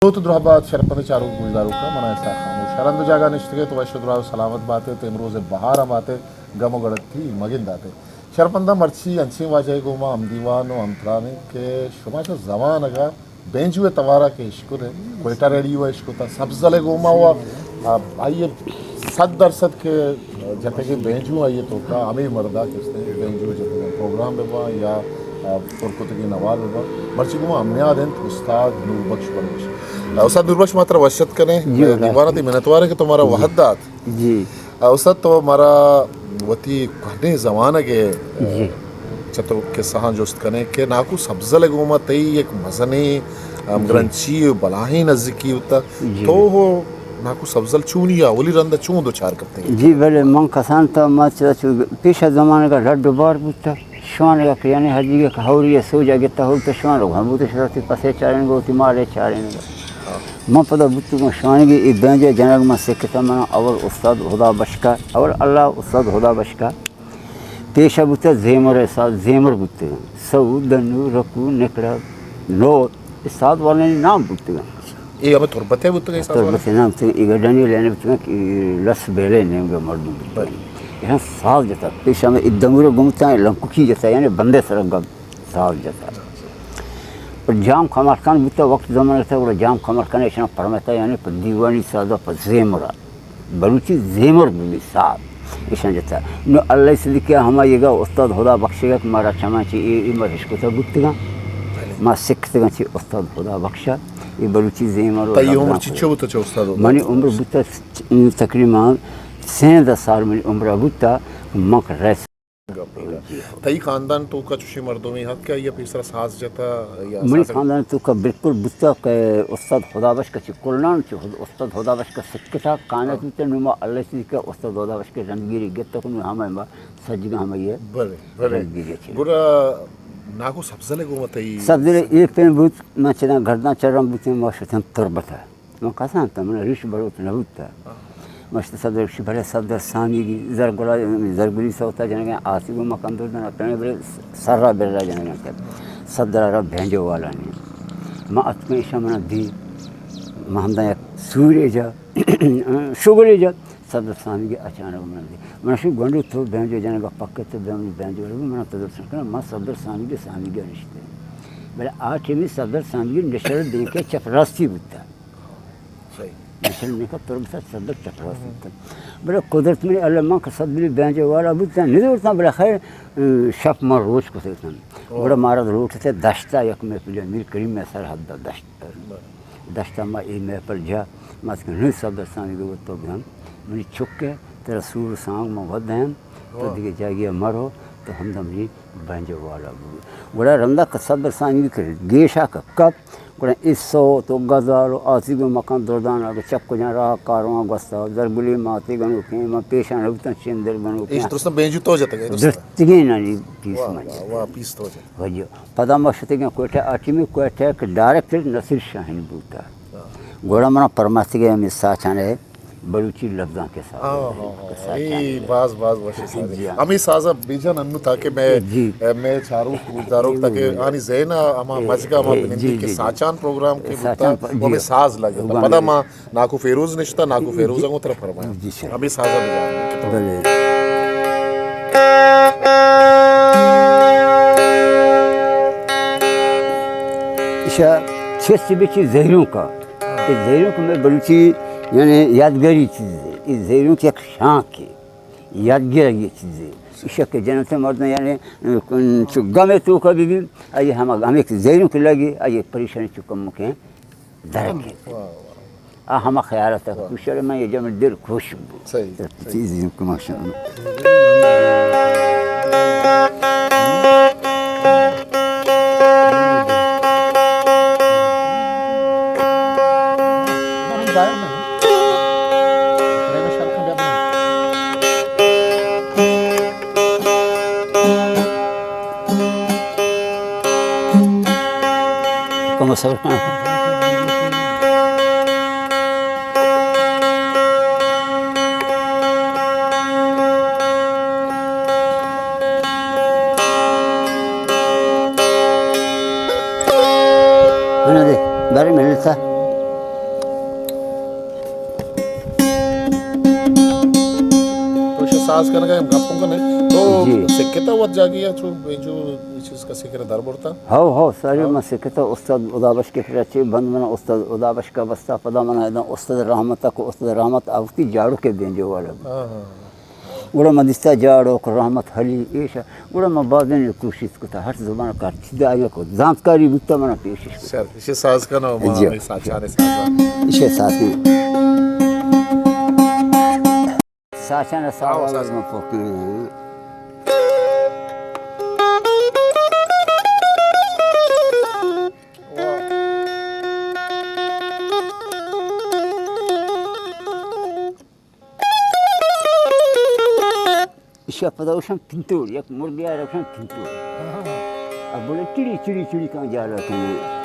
تو تو درہبات شرپند چاروک گوشداروکاں، من اسحاق خاموش۔ ہر ہند و جاگہ نشتگے تو وش و دراہ و سلامت باتے، تو امروز بہار ہم باتے، گم و گڑتی مگنداتے۔ شرپنداں، مرچی انچیں واجہ گوما ہم دیوان و ہم ترانے کہ شما چہ زمانگا بینجو ءِ توارا کہ اشکت ءَ، کوئٹہ ریڈیو ءَ اشکت ءَ، سبزل ءِ گوما و، آ، آئی ءِ صد درصد کہ جتگیں بینجو آئی ءِ توکا ہمے مردا کہ استیں بینجو جتگیں پروگرام بہ باں یا، آ، پر کتگیں نوال بہ باں، مرچی گوما ہم نیاد انت استاد نور بخش بلوچ۔ آ، استاد نور بخش، ما ترا وش اتک کنیں، جی، مئے دیوان ءَ تئی منتوار ایں کہ تو مارا وہد دات۔ جی۔ آ، استاد، تو مارا وتی کوہنیں زمانگ ءِ، جی، چہ تو کسہاں جست کنئے کہ ناکو سبزل ءِ گوما تئی یک مزنیں، آ، جی، گرنچی و بلاہیں نزیکی بوتگ۔ جی۔ تو ہو ناکو سبزل چونی اولی رند ءَ چون دوچار کپتگ؟ جی بلے، من کسان تا ما چہ چو پیش ءِ زمانگ ءَ لڈ و بار بوتگ۔ شوانگ ءَ کہ یعنی ہدیگ ءَ کہ ہوری ءِ سوج ءَ گتا ہوری تو شوانگ ہم بوتگ، شرتی پسے چارینگ ءَ وتی مالے چارینگ ءَ۔ من پدا بوتگاں شوانگی، اے بینجے جنگ من سکتاں، من اول استاد ہدا بشکا، اول اللہ استاد ہدا بشکا۔ پیشا بوتا زیمر ءِ ساز، زیمر بوتگاں۔ سو، دنو، رکو، نکڑا، نو، اے ساز والانی نام بوتگاں۔ اے ہمے تربت ءِ بوتگ، اے ساز والا؟ تربت ءِ نام بوتگ، اے گڈانی لینے بوتگاں کہ لس بیلے نیمگا مردم بوتگاں۔ بلے۔ اے ساز جتا، پیشا ہمے اے دنگورے گمتا، لنکوکی جتا، یعنی بندے سرا گم ساز جتا۔ پر جام کمرکان بوتا، وقت زمانہ تا، گڑا جام کمرکان ایشاں پرمتا، یعنی پر دیوانی سازا، پر زیمرا۔ بلوچی زیمر بومی ساز ایشاں جتا۔ نو اللہ صدیقی ہما یگا استاد ہدا بخشیگا کہ مارا چماں چی اے، اے ما اشکتا بوتگاں۔ بلے۔ ما سکتگاں چی استاد ہدا بخشا۔ اے بلوچی زیمر و تئی عمر چچو بوتا چہ استاد ہدا بخشا؟ منی عمر بوتا تقریباً سیزدہ سال منی عمر بوتا۔ من رس گپ ءَ۔ جی۔ تئی خاندان توکا چوشیں مردمے ہست کہ آئی ءَ پیسرا ساز جتا یا منی ساز؟ خاندان توکا بالکل بوتا کہ استاد ہدا بخش کہ چہ کلان چہ استاد ہدا بخش کہ سکتا کانت بوتا، نو ما اللہ صدیقی کہ استاد ہدا بخش کہ رندگیری گتا کہ نو ہمے ما سجگا ہمے۔ بلے، بلے۔ رندگیری چہ۔ گڑا ناکو سبزل ءِ گوما تئی سبزل ءِ اے پیم بوت، من چنا گرداں چرم بوتیں، ما شتم تربتا۔ من کسان تا، من ریش بروت نہ بوتا۔ ہاں۔ مشت صدر شی بلے صدر سامیگی زرگلا، زرگلی سوتا جنگیں آسی گو مکان دور دنا پنے بلے سرا برلا جنگیں کر۔ صدر را بھینجو والا نے۔ ما اتکن ایشا منا دی۔ ما ہمدا یک سورے جا، شغلے جا۔ صدر سامیگی اچانک منا دی۔ من شو گنڈو تو بھینجو جنگا پکت تو بھینجو بھینجو منا تدرسن کنا۔ ما صدر سامیگی سامیگی نشتے۔ بلے آ ٹیمی صدر سامیگی نشر دینکے چپ راستی بوتا۔ صحیح۔ مثل میکا تربت صدر چپراسی کن۔ بلے قدرت منی اللہ، من کہ صدر بینجے والا بوتاں، ندورتاں، بلے خیر، اه، شپ من روچ کتگتاں۔ اوہ۔ گڑا مارا لوٹتے دشتا یک محفل میر کریم میں سرحد دا دشت۔ بلے۔ دشتا ما اے محفل جا، ما اتکن نی صدر سامی گو تو بگم، منی چکے، ترا سور سانگ من ودیم، تو اوہ۔ دیگه جاگی مرو، تو ہمدا منی بینجے والا بو۔ گڑا رندا کہ صدر سامی کہ گیشا کہ کپ، گڑا اے سوت و گزال و آسیگ و مکان دردان اگہ چک و جان راہ کاروان گوستا، زرگلی ماتے گنوکیں، ما پیشان بوتن چندر گنوکیں۔ ایش درستاں بینجو تو جتگ ئے، درستاں؟ درستگیں نانی پیس واہ، من واہ، جتگ۔ واہ، پیس تو جتگ۔ واہ جی۔ پدا ما شتگیں کوئٹہ، آ ٹیمی کوئٹہ کہ ڈائریکٹر نصیر شاہین بوتا۔ واہ۔ گڑا منا پرماتگے ہمیں ساچانے بلوچی لبزانک ءِ ساز۔ ہاں، ہاں، ہاں۔ اے باز، باز وش ساز۔ جی ہاں۔ ہمے ساز ءَ بجن انو تاکہ مئے، جی۔ مئے چاروک گوشداروک تاکہ آنی ذہن ءَ ہما مزگا ہما بنندی کہ ساچان پروگرام کہ بوتا، ہمے ساز لگتا۔ پدا ما ناکو فیروز نشتا، ناکو فیروز ءَ گوں ترا فرمایا۔ جی سر۔ ہمے ساز ءَ بجن۔ بلے۔ ایشا چست بچی زہیروں کا۔ کہ زہیروں کا مئے بلوچی یعنی یادگاری چیز ہے۔ اے زہیروں کی یک شانکے۔ یادگیرگ یہ چیزے۔ ایشا کہ جنت مردم یعنی، اه، چو گم توکا بی بی، آئی ہما، ہمیں کہ زہیروں کہ لگی، آئی پریشانی چو کم مکیں درک ہے۔ واہ، واہ۔ آ ہما خیال تک واہ۔ کشر میں یہ جمع دل خوش بو۔ صحیح، صحیح۔ چیز کہ ماشاءاللہ۔ کم صبر کن۔ بارے ملتا۔ تو شے ساز کنگا ہم گپ کنے۔ تو جی۔ سکتا وت جاگی ہے، چو جو چیز کا سکر در برتا؟ ہو، ہو، ساری ہاں۔ من سکتا استاد ادا بخش کے کرا چے بند من استاد ادا بخش کا بستا پدا من ادا استاد رحمت کو، استاد رحمت آوتی جاڑو کے بینجو والا۔ ہاں، ہاں۔ گڑا من دیستا جاڑوک، رحمت، ہلی، ایشا۔ گڑا من بازیں کوشش کتا، ہر زبان کار چیزا آیا کو زانتکاری بوتا، من پیشش کتا۔ شر، ایشی ساز کنو، ما جی۔ ہمیں ساچانے سازا۔ ایشی ساز کنو۔ ساچانے آؤ، ساز ساز۔ من پوکی۔ ایشا پدا اوشن پنتور، یک مرگے آ رکشن پنتور۔ اب بولے چڑی، چڑی، چڑی کن جالا کنے۔